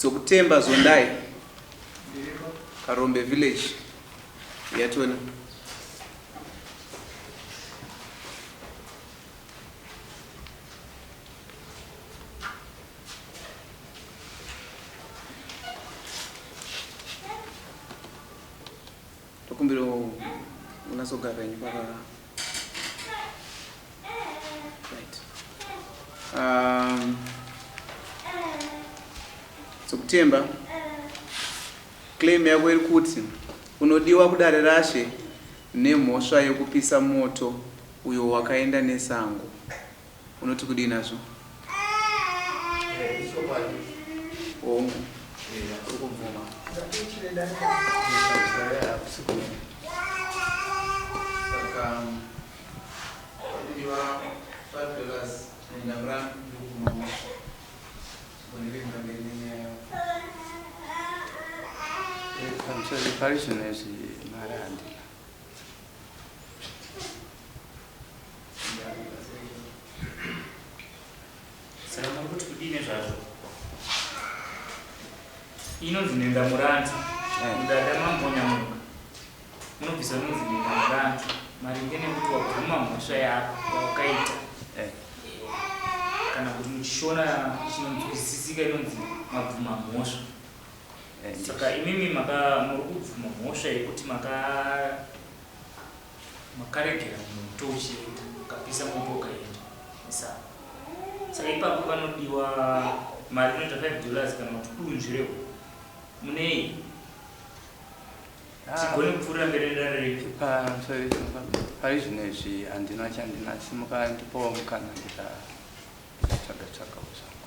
Dzokutemba Zondai. Karombe village. Yatona. Tokumbira unasogara henyu paka right. Um, Sokutemba claim yako iri kuti unodiwa kudare rashe nemhosva yekupisa moto uyo wakaenda nesango. Unoti kudii nazvo? Eh, ichokwadi. Hongu. Uri kubvuma. Saka panodiwa $5 nendamuranu ndikubvuma mhosva. Chibonere pamberi nenyaya yako. Pamusoro pari zvino izvi mari handina. Saka muri kuti kudii nezvazvo? Inonzi nhendamurandu. Eh. Mudada mambonyamuka. Munobvisa inonzi nhendamurandu maringe nekuti wabvuma mhosva yako yawakaita. Eh. Kana kuti muchishona chinonzwisisika inonzi mabvuma mhosva. Eh, Saka imimi maka muri kubvuma mhosva yekuti maka Makaregera moto uchienda ukapisa moto ukaenda nesango. Saka ipapo panodiwa mari inoita 5 dollars kana kuti dunzvi rehuku. Munei? Ah. Tigone kupfuurira mberi nedare redu. Pari zvino izvi handina chandina asi mukandipawo mukana ndikatsvaga tsvagawo zvangu.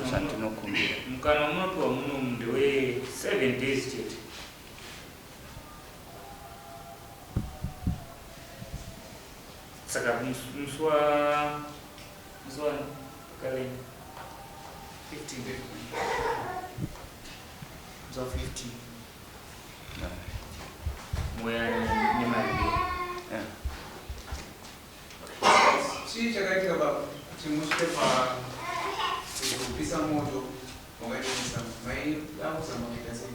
Zvandinokumbira. Mukana wamunopiwa muno ndewe 7 days chete. Saka musi wa musi wa kalenda 15 musi wa 15 mweya nemari yeah. Chii chakaitika baba kuti musvike pa kupisa moto wakaita musango maida kuzama kuita sei?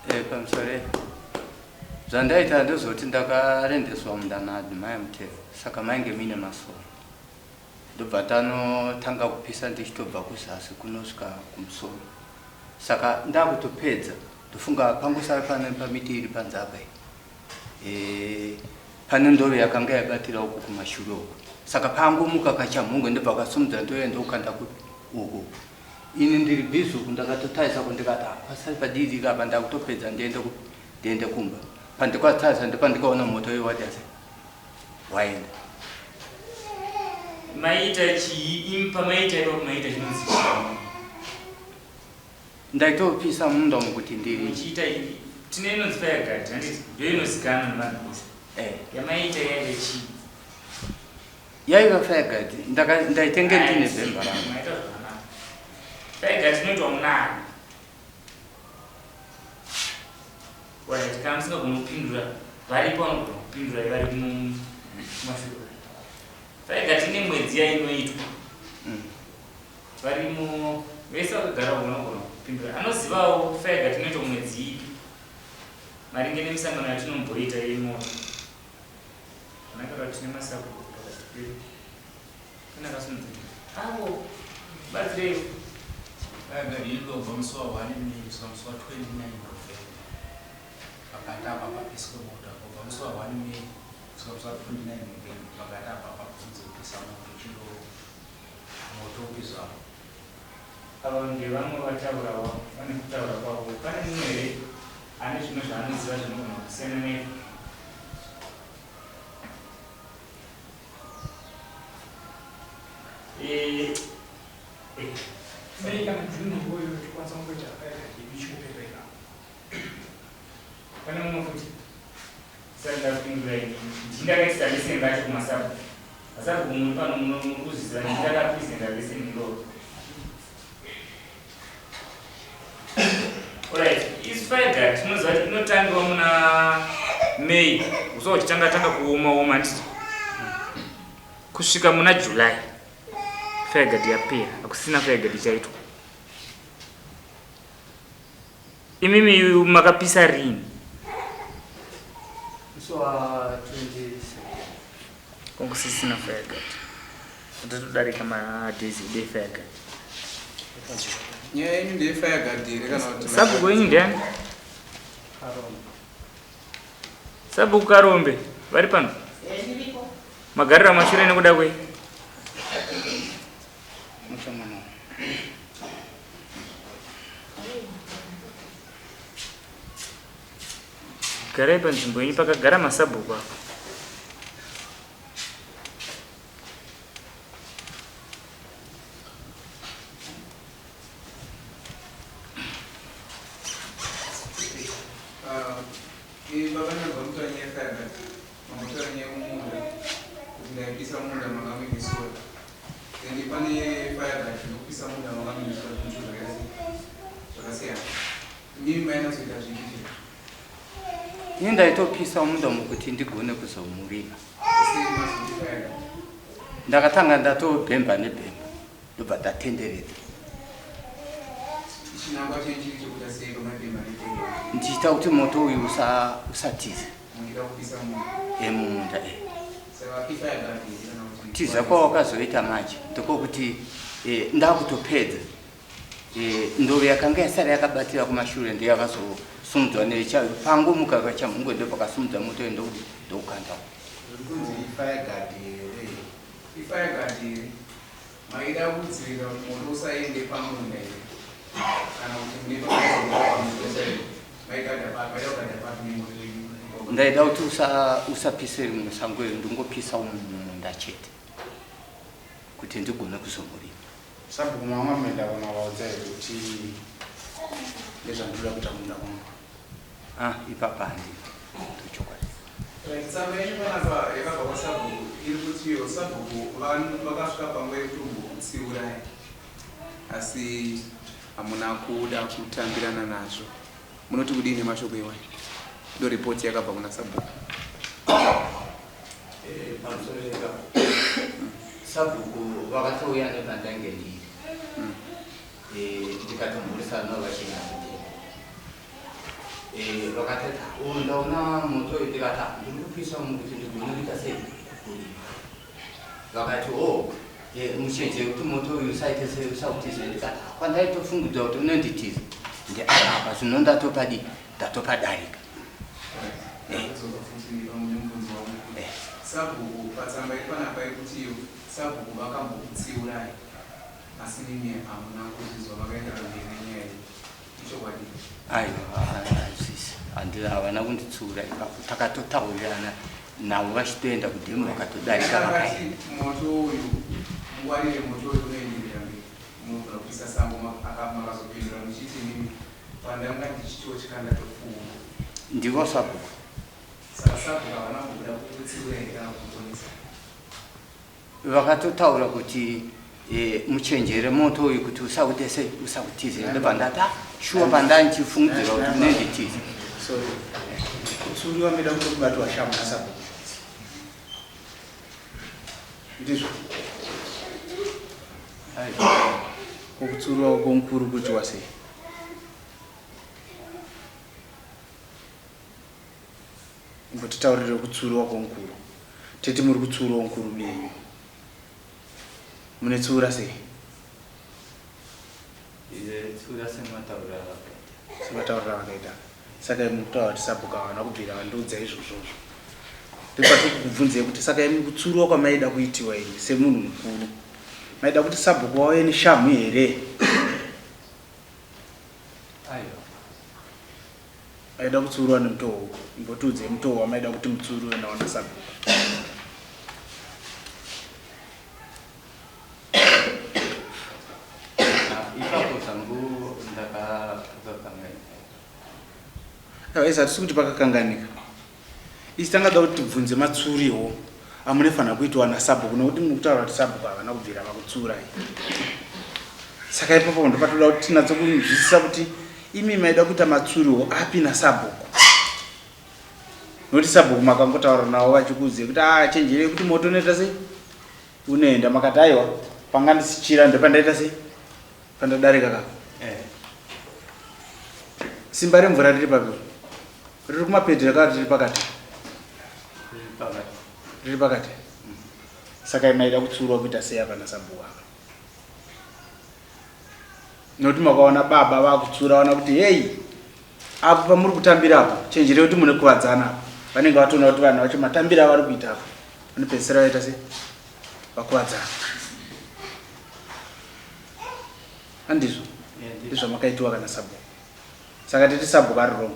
Eh, pamusoro zvandaita ndozoti ndakarendeswa munda naadmire Mutero saka mainge muine masoro ndobva tanotanga kupisa ndichitobva kuzasi kunosvika kumusoro saka ndakutopedza ndofunga pangosara pane pamiti iri panze apa iyi Eh, pane ndove yakanga yabatira uku kumashure uku saka pangomuka kachamhungu ndobva kasumudza ndove ndokanda kupi uku ini ndiri busy uku ndakatotarisa ku ndikati ah, pasari padii apa ndakutopedza ndiende kupi ndiende kumba pandikatarisa ndopandikaona moto uyo wati ase waenda Maita chii imi pamaita ipapo maita chinonzi chii? Ndaitopisa munda umu kuti ndiri. Muchiita tine inonzi fire guard handiti ndiyo inozikanwa nevanhu vese. Eh. Yamaiita yaive chii? Yaiva fire guard ndaka ndaitenge ndine bhemba rangu. Maita zvakanaka. Fire guard inoitwa munani. Right, kana musingagoni kupindura varipo vanogona kupindura vari mumashure. Fire guard ine mwedzi yainoitwa. Varimo vese vakagara uko vanogona kupindura. Anozivawo fega tinoita mwedzi ipi maringe nemisangano yatinomboita yemoto. Zvakanaka kuti tine masabhuku pakati pedu. Kana akasimudza avo batsireiwo. Fega inobva musi wa 1 May kusvika musi wa 29 November. Pakati apa papiswe moto apa kubva musi wa 1 May kusvika musi wa 29 November pakati apa pakunzi kupisa moto chiro Moto upi zvawo. Ava ndevamwe vataurawo vane kutaura kwavo. Pane mumwe here ane zvimwe zvaanoziva zvinogona kusiyana neizvo? Eh, eh. Nei kana June iyoyo tichikwanisa kungoita zvakaita yedu ichingopera ipapo. Pane mumwe futi? Saka ndapindura ini. Ndindakaisa lesson racho kumasabhuku. Masabhuku muri pano muno muri kuzviziva ndindakapresenta lesson iroro. Alright, is fire tinoziva kuti inotangiwa muna May. Uswa uchitanga tanga kuoma oma handiti? Kusvika muna July. Fire guard yapera. Hakusina fire guard ichaitwa. Imimi makapisa rini? Musi wa 27. Kwangu sisina fire guard. Tatodarika madays edu efire guard. Nyaya yenyu ndeyefire guard here kana kuti? Sabhuku wenyu ndiani? Karombe. Sabhuku Karombe vari pano? Magariro amashure nekuda kwei? Muchamwana. Garai panzvimbo yenyu pakagara masabhuku apa. Ah, baba ndabva mutora nyaya yefire guard, mambotora nyaya yemumunda kuti ndaipisa munda manga muine sora. Then pane fire guard ndokupisa munda manga muine sora, zvinhu zvakasiyana. Imimi mainatsoita zvipi chete? Ini ndaitopisa munda mukuti ndigone kuzomurima. Sei mazoti fire guard? Ndakatanga ndatobhemba nebhemba, ndobva ndatenderedza. Chinangwa chenyu chiri chekuita sei pamaibhemba nebhemba? Ndichiita kuti moto uyu usatize. Muchida kupisa munda? Emumunda, e. Saka ifire guard here kana kuti? Tiza kwawakazoita manje ndokokuti ndakutopedza, ndove yakanga yasara yakabatira kumashure ndiyo yakazosumudzwa nepangomuka kachamhungwe, ndopakasumudza moto uyu ndokuti ndokukanda. Zviri kunzi ifire guard here? Ifire guard here? Maida kudzivirira kuti moto usaende pamunda here kana kuti mune pamaizogara pamoto usaende? Maigadha papi? Maida kugadha papi nemoto wenyu? Ndaida kuti usapise rimwe sango iri, ndingopisa umu mumunda chete kuti ndigone kuzomurima. Sabhuku, mama menda vamavaudza here kuti ndezvandinoda kuita munda kwangu? Ah, ipapa handina ndochokwadi. Right, tsamba yenyu panapa yakabva kwasabhuku iri kutiyo sabhuku vakasvika panguva yekutombokutsiurai, asi hamuna kuda kutambirana nazvo. Munoti kudini nemashoko iwayo? Ndo ripoti yakabva kuna sabhuku. Pamusoro ipapo, sabhuku vakatouya nepandange ndiri, ndikatomborisana navo vachinyatsotenda. Vakatati, "Oh, ndaona moto uyu." Ndikati, "Ah, ndiri kupisa umu kuti ndigone kuita sei, kurima." Vakati, "Oh, muchenjere kuti moto uyu usaite sei, usautize." Ndikati, "Ah, kwandaitofungudza kuti unonditiza ndeapa, zvino ndatopadi, ndatopadarika." Ndakudzoka futi pamwe nemubvunzo wangu. Sabhuku, patsamba iri panapa iri kutiyo sabhuku vakambokutsiurai, asi nimi hamuna kuzvizwa, makaenderana mberi nenyaya iyi. Ichokwadi? Aiwa, hazvisi, handina, havana kunditsiura ipapo. Takatotaurirana navo vachitoenda kudhemu, vakatodarika Vakati vakaenda. moto uyu mungwarire, moto uyu unoenderera mberi, munogona kuisa sango. Makazopindura muchiti nimi, "Pandanga ndichitotya ndatopfuura." Ndivo sabhuku. Saka sabhuku havana kumboda kukutsiura here kana kukuponesa? Vakatotaura kuti muchenjere moto uyu kuti usakuite sei, usakutize. Ndobva ndati, "Ah, shuwa pandandichifungidzira kuti unonditiza." Sorry, kutsiuriwa mida kutokubatwa shamu nasabhuku, ndizvo? Aiwa. Kokutsiuriwa kwomukuru kuitiwa sei? Imbotitaurire kutsiuriwa kwomukuru. Teti muri kutsiurawo mukuru benyu, munetsiura sei? Tsiura sematauriro avakaita. Sematauriro avakaita. Saka imi mukutaura kuti sabhuku havana kubvira vandiudza izvozvozvo, ndopatokubvunzei kuti saka imi kutsiuriwa kwamaida kuitiwa imi semunhu mukuru, maida kuti sabhuku vauye neshamhu here? Aiwa. Maida kutsiuriwa nemutoo, imbotiudzei mutoo wamaida kuti mutsiuriwe naona sabhuku. Ah, ipapo zvangu ndakakakanganika. Aiwa, hatisi kuti pakakanganika. Isi tangada kuti tibvunze matsuriwo amunofanira kuitwa nasabhuku, nekuti mukutaura kuti sabhuku havana kubvira vakutsurai. Saka ipapo ndopatoda kuti tinatso kunzwisisa kuti imi maida kuita matsuriwo api nasabhuku, nokuti sabhuku makangotaura navo vachikuudzei kuti a chenjerei kuti moto unoita sei, unoenda, makati aiwa, panga ndisichira ndopandaita sei, pandadarika ka. Simba remvura riri papi? Riri kumapedhera kana riri pakati? Riri pakati. Riri pakati. Saka maida kutsiurwa kuita sei apa nasabhuku apa? Nokuti makaona baba vakutsiura vaona kuti heyi apo pamuri kutambira apo chenjerei kuti mune kuvadzana apo. Vanenge vatoona kuti vanhu vacho matambira avari kuita apo vanopedzisira vaita sei? Vakuvadzana. Handizvo? Ndizvo kana sabhuku. Saka titi sabhuku ari wrong.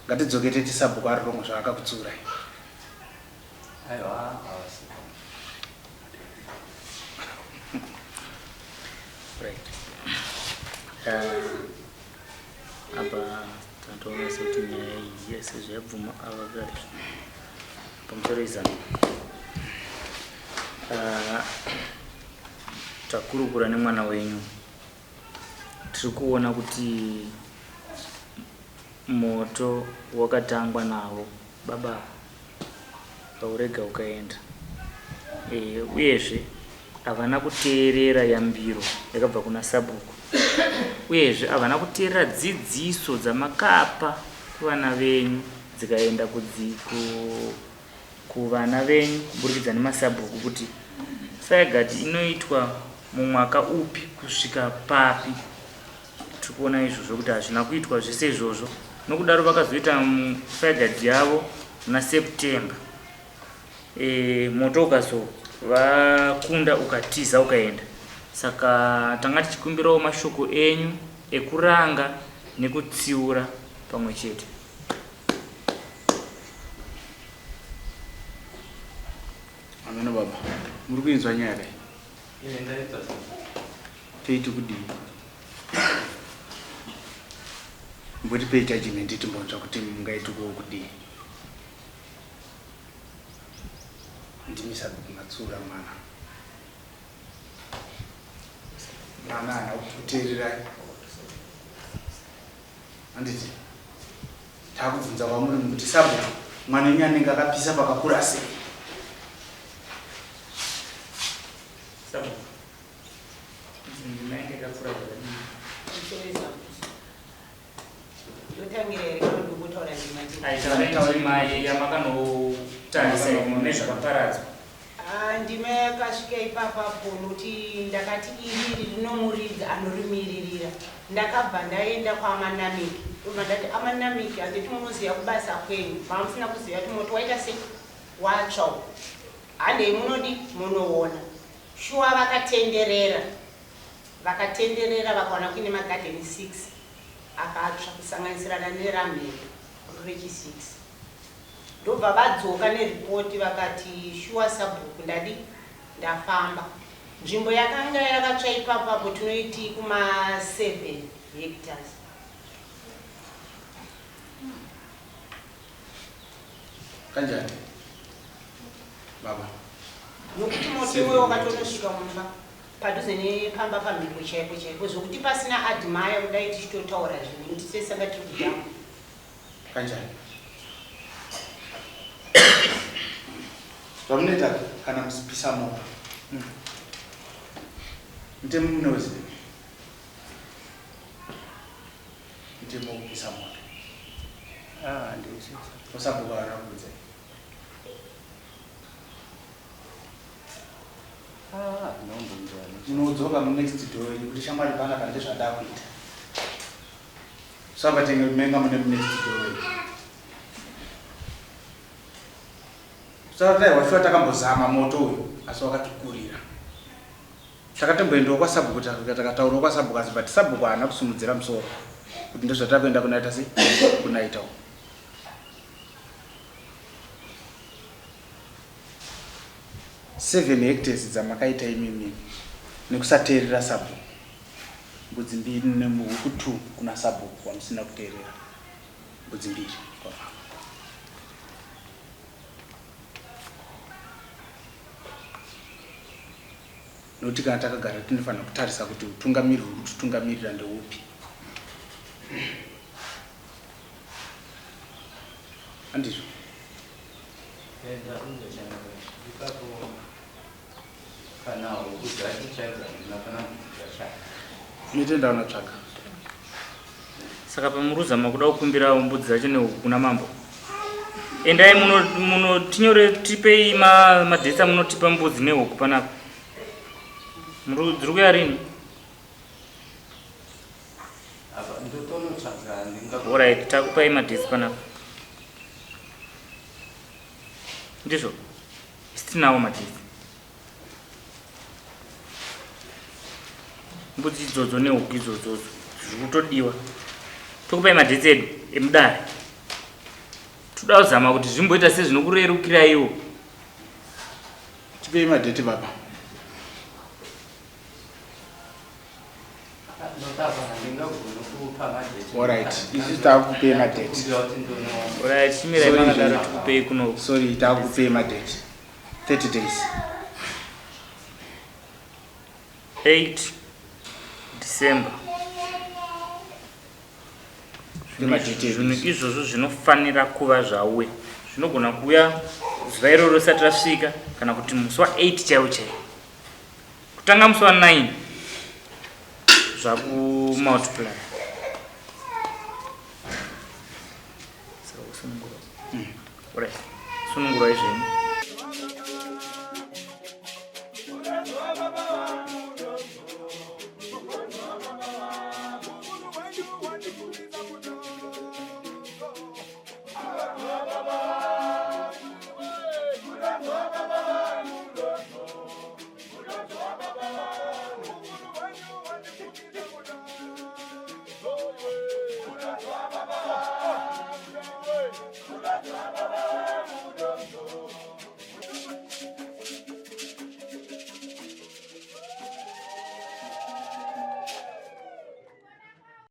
Ngatidzoke titi sabhuku ari wrong zvaakakutsiurai. Aiwa, havasi. Right. Apa tatoona sekuti nyaya iyi yese zvayabvuma avagari pamusoro izano. Takurukura nemwana wenyu, tiri kuona kuti moto wakatangwa navo baba vaurega ukaenda. Uyezve havana kuteerera yambiro yakabva kuna sabhuku, uyezve havana kuteerera dzidziso dzamakapa kuvana venyu dzikaenda kuvana venyu kuburikidza nemasabhuku kuti fire inoitwa mumwaka upi kusvika papi. Tiri kuona izvozvo kuti hazvina kuitwa zvese izvozvo, nokudaro vakazoita fire yavo muna September. Moto ukazovakunda ukatiza ukaenda. Saka tanga tichikumbirawo mashoko enyu ekuranga nekutsiura pamwe chete. Ameno baba, muri kuinzwa nyaya kai? Toiti kudii? Mbotipei judgment timbonzwa kuti mungaiti kudii. Ndimi sabhuku matsiura mwana. Mwana haana kuteererai. Handiti? Takubvunza kwamuri mukuti sabhuku mwana wenyu anenge akapisa pakakura sei? Sabhuku, ndima yange yakakura zvakadii? Ndotangira here kana ndongotaura ndima chete? Aitaura ndima yamakanotarisa nezvakaparadzwa. Ndima yakasvika ipapapo nokuti ndakati iri rinomuridza anorimiririra. Ndakabva ndaenda kwaAmanamiki. Ndobva ndati Amanamiki, handiti munoziva kubasa kwenyu, mamusina kuziva kuti moto waita sei? Watsva uyu. Handei munodi munoona. Shuwa vakatenderera. Vakatenderera vakaona kuine magadheni 6 akatsva kusanganisirana neramhepo rechi6. Ndobva vadzoka neripoti vakati shuwa sabhuku ndadi ndafamba. Nzvimbo yakanga yakatsva ipapapo tinoiti kuma 7 hectares. Kanjani? Baba. Nokuti moto iwoyo wakatonosvika mumba padhuze nepamba pamhepo chaipo chaipo zvokuti pasina admire kudai tichitotaura zvinhu nokuti tese tanga tiri kudhamu. Kanjani? Zvamunoita kana muchipisa moto. Mutemo munouziva. Mutemo wekupisa moto. Handiuzivi. Usabhuka vana kuudza. Ndinombonzwa. Munodzoka munext door yenyu kuti shamwari panapa ndezvada kuita. Saka menga mune munext door yenyu. Saka taiwa takambozama moto uyu asi wakatikurira. Takatomboendawo kwasabhuku takataurawo kwasabhuku asi but sabhuku haana kusimudzira musoro kuti ndozvatakaenda kunaita sei kunaitawo. 7 hectares dzamakaita imimi nekusateerera sabhuku. Mbudzi mbiri nehuku 2 kuna sabhuku wamusina kuteerera. Mbudzi mbiri kwamambo. Nokuti kana takagara tinofanira kutarisa kuti utungamiriri huri kutitungamirira ndeupi. Handizvo? Ipapo kana huku dzacho chaidzo handina kana mbudzi dzachaya. Unoita unotsvaga. Saka pamuruza makuda kukumbira mbudzi dzacho nehuku kuna mambo. Endai muno muno tinyore tipei ma madates amunotipa mbudzi nehuku panapa. Muri dziri kuya rini? Apa ndotonotsvaga ndinga. Alright, takupai madates panapa. Ndizvo. Tinawo madates. Mbudzi idzodzo nehuku idzodzodzo zviri kutodiwa. Tokupai madates edu emudare. Toda kuzama kuti zvimboita sezvinokurerukiraiwo. Tipei madheti baba. Alright, isu takupei madheti. Alright, chimirai makadaro tikupei kuno. Sorry, takupei madheti. 30 days. 8 December. Zvinhu izvozvo zvinofanira kuva zvauya. Zvinogona kuuya zuva iroro risati rasvika kana kuti musi wa 8 chaiwo chaiwo. Kutanga musi wa 9 zvakumultiply. Saka kusunungura. Alright. Sunungurai zvenyu.